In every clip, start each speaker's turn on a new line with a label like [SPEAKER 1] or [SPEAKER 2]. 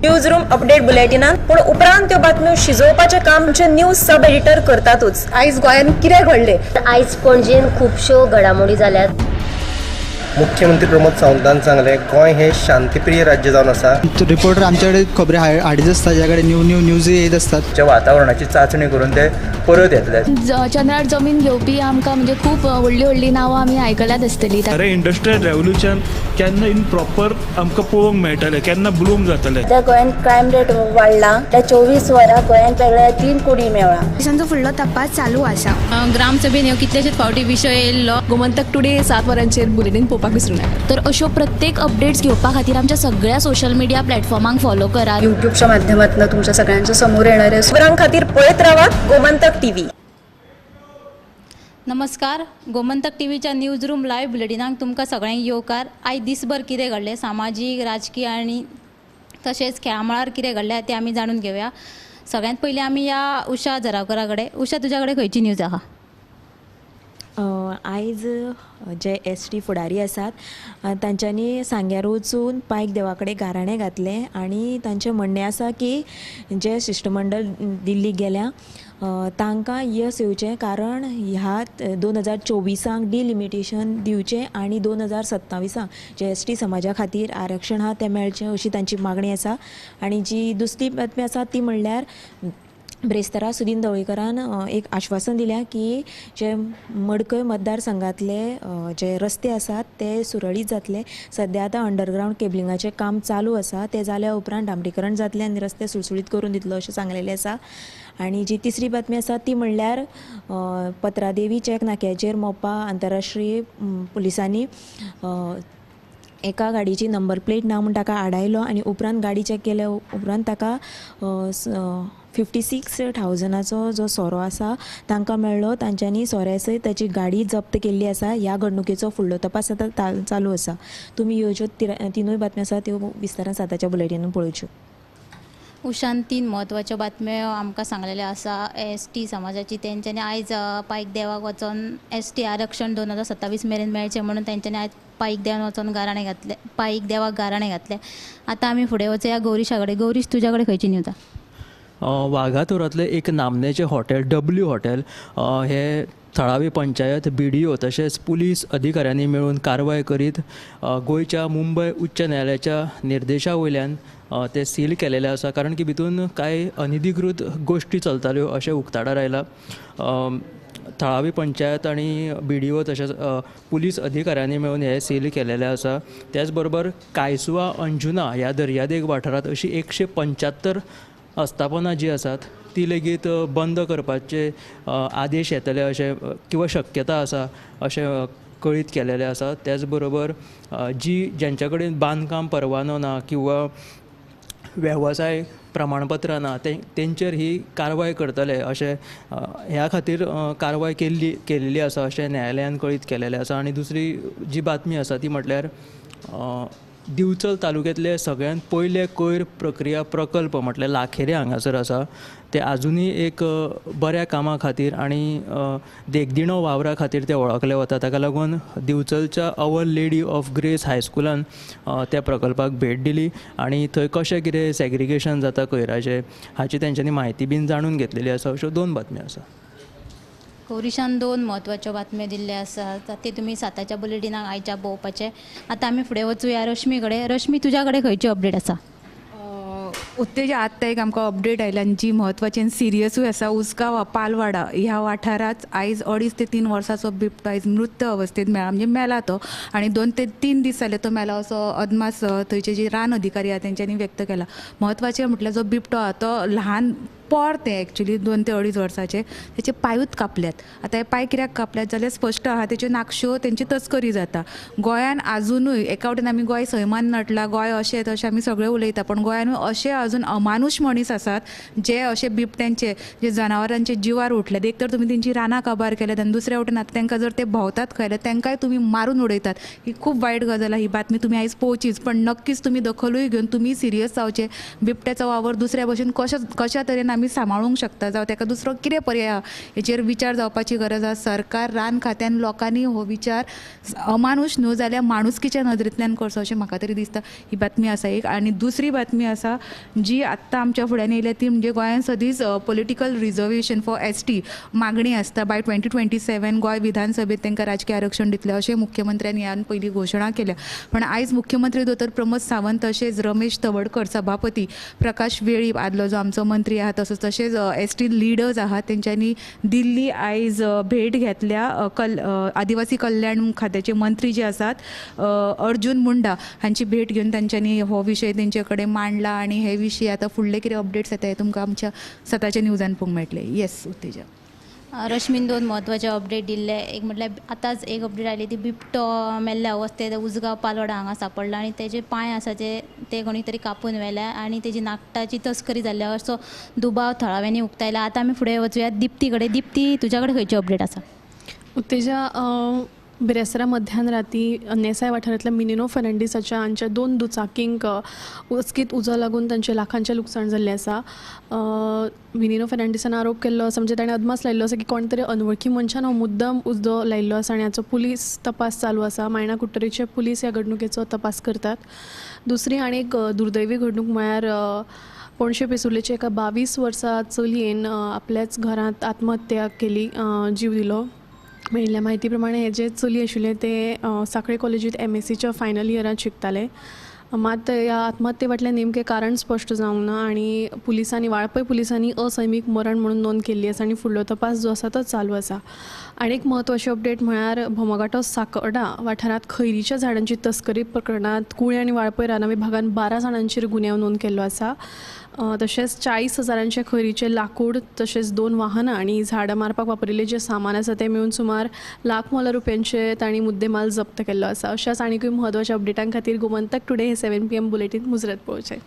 [SPEAKER 1] News room update बुलेटिनात, पूण उपरांत त्यो बातम्यो शिजोवपाचें काम आमचे न्यूज सब एडिटर करतातूच.
[SPEAKER 2] आयज गोंयांत कितें घडलें?
[SPEAKER 3] आयज पणजेन खुबश्यो घडामोडी जाल्यात.
[SPEAKER 4] मुख्यमंत्री प्रमोद सावंतान सांगलें, गोंय हें शांतीप्रिय राज्य जावन आसा.
[SPEAKER 5] रिपोर्टर आमच्याकडे खबरी हाडीत आसता, ज्या कडेन न्यू न्यू न्यूजय येत आसतात.
[SPEAKER 6] वातावरणाची चांचणी करून ते परत येतले.
[SPEAKER 7] चंद्रार जमीन घेवपी आमकां म्हणजे खूब व्हडलीं व्हडलीं नांवां आमी आयकल्यात आसतलीं.
[SPEAKER 8] खरें इंडस्ट्रियल रेवोल्युशन केन्ना इन प्रॉपर आमकां पळोवंक मेळटलें, केन्ना ब्लूम जातलें?
[SPEAKER 9] सध्या गोंयांत क्रायम रेट वाडला. त्या 24 वरां गोंयांत वेगळ्या 3 कुडी मेळ्ळा.
[SPEAKER 7] पोलिसांचो फुडलो तपास चालू आसा.
[SPEAKER 10] ग्रामसभेन ह्यो कितलेशेच फावटी विशय येयल्लो.
[SPEAKER 2] गोमंतक टुडे 7 वरांचेर बुलेटीन पळोवपाक विसरूं नाका.
[SPEAKER 7] तर अश्यो प्रत्येक अपडेट्स घेवपा खातीर आमच्या सगळ्या सोशल मिडिया प्लॅटफॉर्मांक फॉलो करात.
[SPEAKER 2] युट्यूबच्या माध्यमातून तुमच्या सगळ्यांच्या समोर येणार आहे.
[SPEAKER 1] खबरां खातीर पळयत रावात गोमंतक टीव्ही.
[SPEAKER 10] नमस्कार, गोमंतक टी व्हीच्या न्यूज रूम लायव्ह बुलेटिनाक तुमकां सगळ्यांक येवकार. आयज दिसभर कितें घडलें सामाजीक, राजकीय आनी तशेंच खेळा मळार कितें घडलें तें आमी जाणून घेवया. सगळ्यांत पयलीं आमी या उषा जरावकरा कडेन. उषा, तुज्या कडेन खंयची न्यूज आहा?
[SPEAKER 11] आयज जे एस टी फुडारी आसात, तांच्यांनी सांग्यार वचून पायक देवा कडेन गाराणें घातलें आनी तांचें म्हणणें आसा की जे शिश्टमंडळ दिल्लीक गेल्या तांकां येस येवचें, कारण ह्या 2024 डिलिमिटेशन दिवचें आनी 2027 जे एस टी समाजा खातीर आरक्षण आहा तें मेळचें अशी तांची मागणी आसा. आनी जी दुसरी बातमी आसा ती म्हणल्यार ब्रेस्तारा सुदीन ढवळीकरान एक आश्वासन दिल्या की जे मडकय मतदारसंघातले जे रस्ते आसात ते सुरळीत जातले. सद्या आतां अंडरग्रावंड केबलिंगाचें काम चालू आसा, तें जाल्या उपरांत डांबरीकरण जातलें आनी रस्ते सुळसुळीत करून दितलो अशें सांगलेलें आसा. आनी जी तिसरी बातमी आसा ती म्हणल्यार पत्रादेवी चेक नाक्याचेर मोपा आंतरराष्ट्रीय पुलिसांनी एका गाडयेची नंबर प्लेट ना म्हूण ताका आडायलो आनी उपरांत गाडी चॅक केल्या उपरांत ताका 56,000चो जो सोरो आसा तांकां मेळ्ळो. तांच्यांनी सोऱ्या सयत ताची गाडी जप्त केल्ली आसा. ह्या घडणुकेचो फुडलो तपास आतां चालू आसा. तुमी ह्यो ज्यो तिनूय बातम्यो आसा त्यो विस्तारान 7च्या बुलेटिनान पळोवच्यो.
[SPEAKER 10] उषान 3 म्हत्वाच्यो बातम्यो आमकां सांगलेल्यो आसा. एस टी समाजाची तेंच्यांनी आयज पायक देवाक वचोन एस टी आरक्षण 2027 मेरेन मेळचें म्हणून तेंच्यांनी आयज पायक देवान वचोन गाराणें घातलें, पायक देवाक गाराणें घातलें. आतां आमी फुडें वचया गौरीशा कडेन. गौरीश, तुज्या कडेन खंयची न्यूज आहा?
[SPEAKER 12] वागातोरांतलें एक नामनेचें हॉटेल डब्ल्यू हॉटेल हे थळावी पंचायत, BDO तशेंच पुलीस अधिकाऱ्यांनी मेळून कारवाय करीत गोंयच्या मुंबय उच्च न्यायालयाच्या निर्देशा वयल्यान तें सील केलेलें आसा, कारण की भितून कांय अनधिकृत गोश्टी चलताल्यो अशें उक्ताडार आयलां. थळावी पंचायत आनी BDO तशेंच पुलीस अधिकाऱ्यांनी मेळून हें सील केलेलें आसा. त्याच बरोबर कायसुवा अंजुना ह्या दर्यादेग वाठारांत अशी 175 आस्थापनां जी आसात ती लेगीत बंद करपाचे आदेश येतले अशें किंवा शक्यता आसा अशें कळीत केलेलें आसा. त्याच बरोबर जी ज्यांच्या कडेन बांदकाम परवानो ना किंवा वेवसाय प्रमाणपत्रां ना तेंचेर ही कारवाय करतले अशें ह्या खातीर कारवाय केल्ली आसा अशें न्यायालयान कळीत केलेलें आसा. आनी दुसरी जी बातमी आसा ती म्हटल्यार दिवचल तालुक्यांतले सगळ्यांत पयले कोयर प्रक्रिया प्रकल्प म्हटल्यार लाखेरे हांगासर आसा, ते आजुनूय एक बऱ्या कामा खातीर आनी देखदिणो वावरा खातीर ते वळखले वता. ताका लागून दिवचलच्या our lady of grace हायस्कुलान त्या प्रकल्पाक भेट दिली आनी थंय कशें कितें सेग्रिगेशन जाता कोयराचें हाची तेंच्यांनी म्हायती बीन जाणून घेतलेली आसा. अश्यो 2 बातम्यो आसा.
[SPEAKER 10] गौरीशान 2 म्हत्वाच्यो बातम्यो दिल्ल्यो आसात, ते तुमी 7च्या बुलेटिनाक आयच्या पळोवपाचें. आतां आमी फुडें वचुया रश्मी कडेन. रश्मी, तुज्या कडेन खंयची अपडेट आसा?
[SPEAKER 13] उत्तेजा आत्तां एक आमकां अपडेट आयल्या आनी जी म्हत्वाची आनी सिरियसूय आसा. उसगांव पालवाडा ह्या वाठारांत आयज 2.5 ते 3 वर्सांचो बिबटो आयज मृत अवस्थेंत मेळ्ळा, म्हणजे मेला तो आनी 2 ते 3 दीस जाले तो मेला असो अदमास थंयचे जे रान अधिकारी आहा तेंच्यांनी व्यक्त केला. म्हत्वाचें म्हटल्यार जो बिबटो आहा तो ल्हान पोर तें एक्चुली 2 ते 2.5 वर्सांचे, तेचे पांयूच कापल्यात. आतां हे पांय कित्याक कापल्यात जाल्यार स्पश्ट आहा तेच्यो नाकश्यो तेंची तस्करी जाता. गोंयान आजुनूय एका वटेन आमी गोंय सैमान नटलां, गोंय अशें तशें आमी सगळें उलयता, पूण गोंयानूय अशे अजून अमानुश मनीस आसात जे अशे बिबट्यांचे, जे जनावरांचे जिवार उठल्यात. एक तर तुमी तेंची रानां काबार केल्यात आनी दुसऱ्या वटेन आतां तांकां जर ते भोंवतात खंय जाल्यार तांकांय तुमी मारून उडयतात. ही खूब वायट गजाल. ही बातमी तुमी आयज पळोवचीच, पण नक्कीच तुमी दखलूय घेवन तुमी सिरियस जावचे. बिबट्याचो वावर दुसऱ्या भशेन कशा तरेन आमी सांबाळूंक शकता जावं ताका दुसरो कितें पर्याय आहा हेचेर विचार जावपाची गरज आसा. सरकार, रान खात्यान, लोकांनी हो विचार अमानुश न्हू जाल्यार माणुसकीच्या नदरेंतल्यान करचो अशें म्हाका तरी दिसता. ही बातमी आसा एक. आनी दुसरी बातमी आसा जी आत्तां आमच्या फुड्यान येयल्या ती म्हणजे गोंयांत सदींच पॉलिटिकल रिजर्वेशन फॉर ST मागणी आसता. बाय 2027 गोंय विधानसभेत तांकां राजकीय आरक्षण दितलें अशें मुख्यमंत्र्यांनी ह्यान पयलीं घोशणा केल्या. पण आयज मुख्यमंत्री दोतोर प्रमोद सावंत तशेंच रमेश तवडकर, सभापती प्रकाश वेळीप आदलो जो आमचो मंत्री आहा, तसोच तशेंच ST leaders आहात तेंच्यांनी दिल्ली आयज भेट घेतल्या. आदिवासी कल्याण खात्याचे मंत्री जे आसात अर्जुन मुंडा हांची भेट घेवन तांच्यांनी हो विशय तेंचे कडेन मांडला आनी हे विशीं आतां फुडले कितें अपडेट्स येता हे तुमकां आमच्या सताच्या न्यूजान पळोवंक मेळटले. येस उत्तेजा.
[SPEAKER 10] रश्मीन दोन म्हत्वाचे अपडेट दिल्ले. एक म्हटल्यार आतांच एक अपडेट आयली ती बिबटो मेल्ल्या अवस्थेत उजगांव पालोडा हांगा सापडला आनी तेजे पांय आसा ते कोणी तरी कापून व्हेल्या आनी तेजी नाकटाची तस्करी जाल्ल्या असो दुबाव थळाव्यांनी उक्तायला. आतां आमी फुडें वचुया दिप्ती कडेन. दिप्ती, तुज्या कडेन खंयची अपडेट आसा?
[SPEAKER 14] उत्तेजा, बिरेस्तारा मध्यान राती नेसाय वाठारांतल्या मिनिनो फर्नांडीसाच्या हांच्या 2 दुचाकींक अचकीत उजो लागून तांचे लाखांचें लुकसाण जाल्लें आसा. मिनिनो फर्नांडीसान आरोप केल्लो आसा, म्हणजे ताणें अदमास लायिल्लो आसा की कोण तरी अनवळखी मनशान हो मुद्दम उजो लायिल्लो आसा आनी हाचो पुलीस तपास चालू आसा. मायणा कुडटरेचे पुलीस ह्या घडणुकेचो तपास करतात. दुसरी आनी एक दुर्दैवी घडणूक म्हळ्यार पणजे पिसुर्लेचे एका 22 वर्सां चलयेन आपल्याच घरांत आत्महत्या केली, जीव दिलो. मेळिल्ल्या म्हायती प्रमाणे हे जे चली आशिल्लें ते साखळे कॉलेजींत MScच्या फायनल इयरांत शिकताले. मात ह्या आत्महत्ये फाटलें नेमकें कारण स्पश्ट जावंक ना आनी पुलिसांनी, वाळपय पुलिसांनी असैमीक मरण म्हणून नोंद केल्ली आसा आनी फुडलो तपास जो आसा तो चालू आसा. आनी एक म्हत्वाची अपडेट म्हळ्यार भोमघाटो साकर्डा वाठारांत खैरीच्या झाडांची तस्करी प्रकरणांत कुळे आनी वाळपय राना विभागान 12 जाणांचेर गुन्यांव नोंद केल्लो आसा. तशेंच 40 हजारांचे खैरीचे लाकूड तशेंच 2 वाहनां आनी झाडां मारपाक वापरिल्लें जें सामान आसा तें मेळून सुमार लाख मोला रुपयांचे तांणी मुद्देमाल जप्त केल्लो आसा. अशाच आनीकूय म्हत्वाच्या अपडेटां खातीर गोमंतक टुडे हे 7 PM bulletin मुजरत पळोवचें.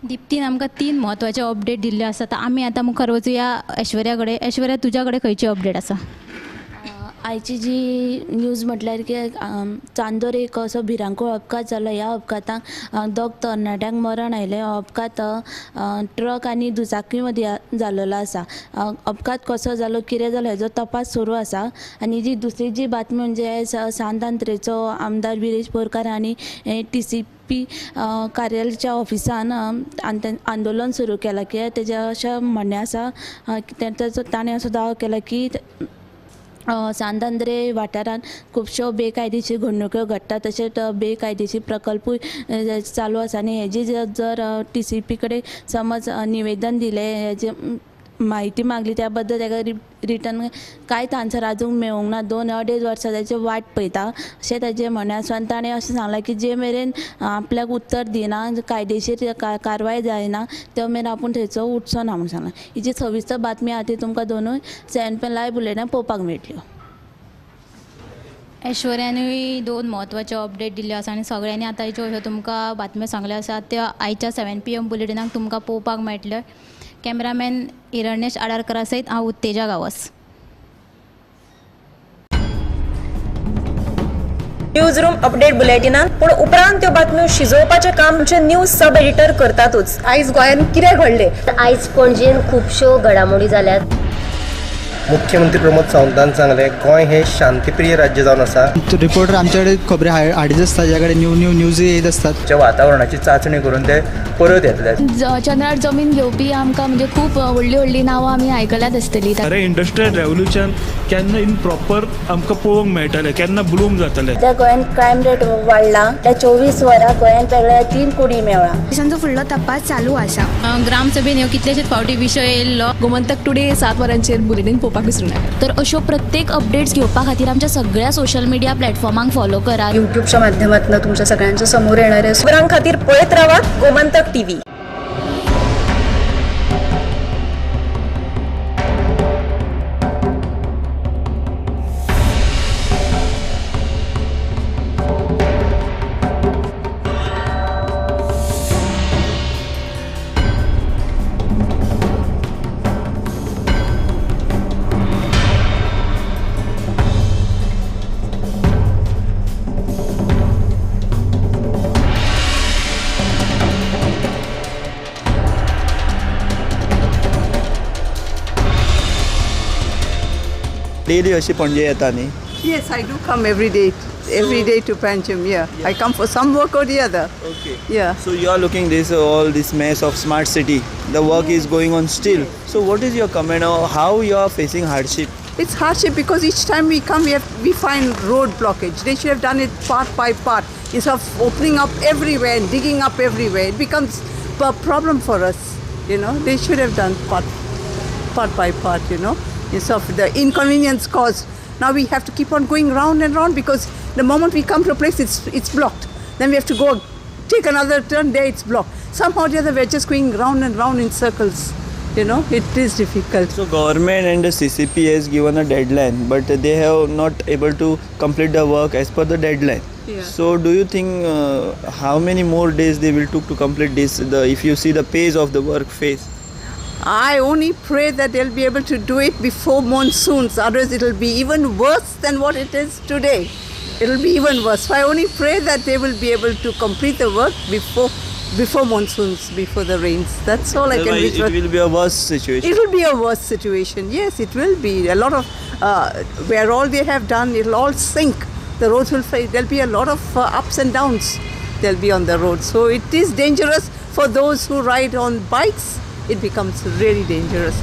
[SPEAKER 10] दिप्तीन आमकां 3 म्हत्वाचे अपडेट दिल्ले आसात. आमी आतां मुखार वचुया ऐश्वर्या कडेन. ऐश्वर्या, तुज्या कडेन खंयची अपडेट आसा?
[SPEAKER 9] आयची जी न्यूज म्हटल्यार की चांदोर एक असो भिरांकूळ अपघात जालो. ह्या अपघाताक 2 तरणाट्यांक मरण आयलें. हो अपघात ट्रक आनी दुचाकी मदीं जाल्लो आसा. अपघात कसो जालो, कितें जालो हेजो तपास सुरू आसा. आनी जी दुसरी जी बातमी म्हणजे सांत आंद्रेचो आमदार विरेश बोरकार हांणी TCP कार्यालयाच्या ऑफिसान आंदोलन सुरू केलां. कित्याक तेजें अशें म्हणणें आसा, ताणें असो दावो केला की सांत आंद्रे वाठारांत खुबश्यो बेकायदेशीर घडणुक्यो घडटात, तशेंच बेकायदेशीर प्रकल्पूय चालू आसा आनी हेजी जर TCP कडेन समज निवेदन दिलें, हेजे म्हायती मागली, त्या बद्दल ताका रिटर्न कांयच आन्सर आजून मेळूंक ना. 2-2.5 वर्सां ताची वाट पळयता अशें ताचें म्हणणें आसा. आनी ताणें अशें सांगलां की जे मेरेन आपल्याक उत्तर दिना, कायदेशीर कारवाय जायना, त्यो मेरेन आपूण थंयचो उठचो ना म्हूण सांगलां. ही जी सविस्तर बातमी आहा ती तुमकां दोनूय 7 PM live बुलेटिनान पळोवपाक मेळटल्यो.
[SPEAKER 10] ऐश्वर्यानूय 2 म्हत्वाच्यो अपडेट दिल्ल्यो आसा आनी सगळ्यांनी आतां ज्यो ह्यो तुमकां बातम्यो सांगल्यो आसात त्यो आयच्या 7 PM बुलेटिनाक तुमकां पळोवपाक मेळटल्यो. कॅमेरामॅन हिरण्येश आडारकरा सयत हांव उत्तेजा गांवस.
[SPEAKER 1] न्यूज रूम अपडेट बुलेटिनान पूण उपरांत त्यो बातम्यो शिजोवपाचें काम आमचे न्यूज सब एडिटर करतातूच. आयज गोंयांत कितें घडलें?
[SPEAKER 3] आयज पणजेन खुबश्यो घडामोडी जाल्यात.
[SPEAKER 4] मुख्यमंत्री प्रमोद सावंतान सांगलें गोंय हें शांतीप्रिय राज्य जावन आसा.
[SPEAKER 5] रिपोर्टर आमचे कडेन खबरी हाडीत आसता, ज्या कडेन न्यू न्यू न्यूज येत आसतात.
[SPEAKER 6] वातावरणाची चांचणी करून ते परत येतले.
[SPEAKER 7] चंद्रार जमीन घेवपी आमकां म्हणजे खूब व्हडली व्हडली नांवां आमी आयकल्यात आसतली.
[SPEAKER 8] खरें इंडस्ट्रियल रेवोल्युशन केन्ना इन प्रॉपर आमकां पळोवंक मेळटलें, केन्ना ब्लूम जातलें.
[SPEAKER 9] सध्या गोंयांत क्रायम रेट वाडला. त्या 24 वरां गोंयांत वेगळ्या 3 कोडी मेळ्ळा.
[SPEAKER 2] तांचो फुडलो तपास चालू आसा.
[SPEAKER 10] ग्रामसभेन ह्यो कितलेशेच फावटी विशय येयल्लो.
[SPEAKER 2] गोमंतक टुडे 7 वरांचेर बुलेटीन पळोवपाक विसरूं नाका.
[SPEAKER 7] तर अश्यो प्रत्येक अपडेट्स घेवपा खातीर आमच्या सगळ्या सोशल मिडिया प्लॅटफॉर्मांक फॉलो करात.
[SPEAKER 2] युट्यूबच्या माध्यमातून तुमच्या सगळ्यांच्या समोर येणारे
[SPEAKER 1] खबरां खातीर पळयत रावात गोमंतक टीव्ही.
[SPEAKER 15] डेली अशी पणजे येता न्ही?
[SPEAKER 16] Yes, I do come every day to Panjim. Yeah. I come for some work or the other.
[SPEAKER 15] Okay.
[SPEAKER 16] Yeah.
[SPEAKER 15] So you are looking this all this mess of smart city. The work is going on still. So what is your comment or how you are facing hardship?
[SPEAKER 16] It's hardship because each time we come, we find road blockage. They should have done it part by part instead of opening up everywhere and digging up everywhere. It becomes a problem for us. They should have done part by part. Instead of the inconvenience caused. Now we have to keep on going round and round because the moment we come to a place, it's blocked. Then we have to go take another turn. There it's blocked. Somehow or the other, we're just going round and round in circles. It is difficult.
[SPEAKER 15] So government and the CCP has given a deadline, but they have not able to complete the work as per the deadline.
[SPEAKER 16] Yeah.
[SPEAKER 15] So do you think how many more days they will took to complete this? The if you see the pace of the work phase.
[SPEAKER 16] I only pray that they'll be able to do it before monsoons, otherwise it'll be even worse than what it is today. It'll be even worse. So I only pray that they will be able to complete the work before monsoons, before the rains. That's all I can
[SPEAKER 15] Otherwise,
[SPEAKER 16] wish for.
[SPEAKER 15] it will be a worse situation.
[SPEAKER 16] It will be a worse situation. Yes, it will be. A lot of where all they have done, it'll all sink. The roads will fail. There'll be a lot of ups and downs. They'll be on the road. So it is dangerous for those who ride on bikes. It becomes really dangerous.